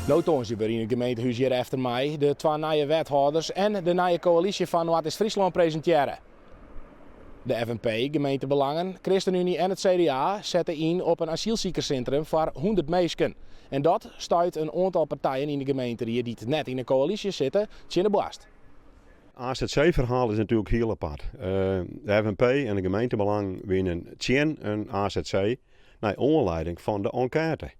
No tongersdei wurde yn it gemeentehûs hjir efter my de twa nije wethâlders en de nije koälysje fan Noardeast-Fryslân presintearre. De FNP, Gemeentebelangen, ChristenUnie en it CDA sette yn op in asylsikerssintrum foar 100 minsken. En dat stuit in oantal partijen yn de gemeenteried dy't net yn de koälysje sitte tsjin de boarst. AZC-ferhaal is natuerlik hiel apart. De FNP en de Gemeentebelangen wienen tsjin in AZC nei oanlieding fan de enkête.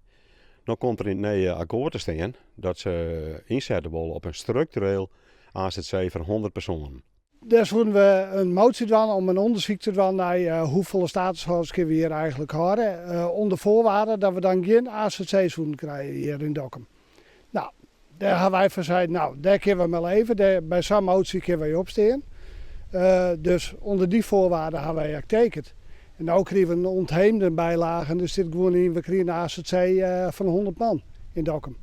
No komt der yn it nije akkoart te stean dat se ynsette wolle op in struktureel AZC foar 100 persoanen. Dêr soenen we in motie dwaan om in ûndersyk te dwaan nei hoefolle statushâlders kinne we hjir eigentlik hâlde, ûnder foarwaarde dat we dan gjin AZC soenen krije hjir yn Dokkum. No, dêr ha wy fan sein, no, dêr kinne we mei leve, dêr, by sa'n motie kinne wy opstean. Dus ûnder dy foarwaarde ha wy ek tekend. En no krigen we in ontheemden bylage en der stiet gewoan yn, we krigen in AZC fan 100 man yn Dokkum.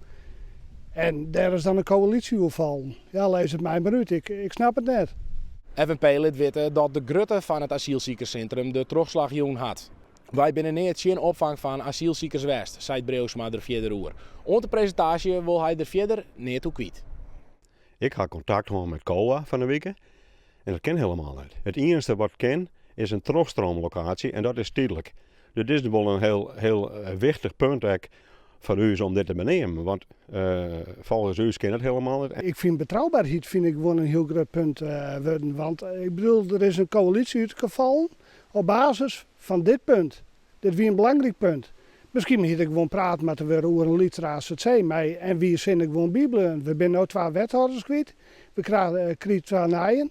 En dêr is dan in koälysje oer fallen. Ja, lês it my mar út, ik snap it net. FNP lit witte dat de grutte fan it asylsikerssintrum de trochslach jûn hat. Wy binne nea tsjin opfang fan asylsikers west, seit Breeuwsma der fierder oer. Oant de presintaasje wol hy der fierder neat oer kwyt. Ik ha kontakt hân mei COA fan 'e wike en dat kin helemaal net. It iennichste wat kin is in trochstroomlokaasje en dat is tydlik. Dit is wol in hiel, hiel wichtich punt ek foar ús om dit te beneamen, want folgens ús kin it helemaal net. Ik fyn betrouberheid fyn ik gewoan in hiel grut punt wurden, want ik bedoel der is in koälysje útfallen op basis fan dit punt. Dit wie in belangryk punt. Miskien hie der gewoan praat moatte wurde oer in lytser AZC mei en wie sin der gewoan by bleaun. We binne no twa wethâlders kwyt, we krije twa nijen.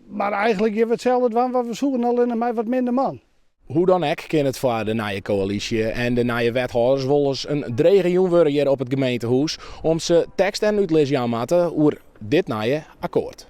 Mar eigentlik gean we itselde dwaan wat we soenen, allinne mei wat minder man. Hoe dan ek kin it foar de nije koälysje en de nije wethâlders wolris in drege jûn wurde hjir op it gemeentehûs, om't se tekst en útlis jaan moatte oer dit nije akkoart.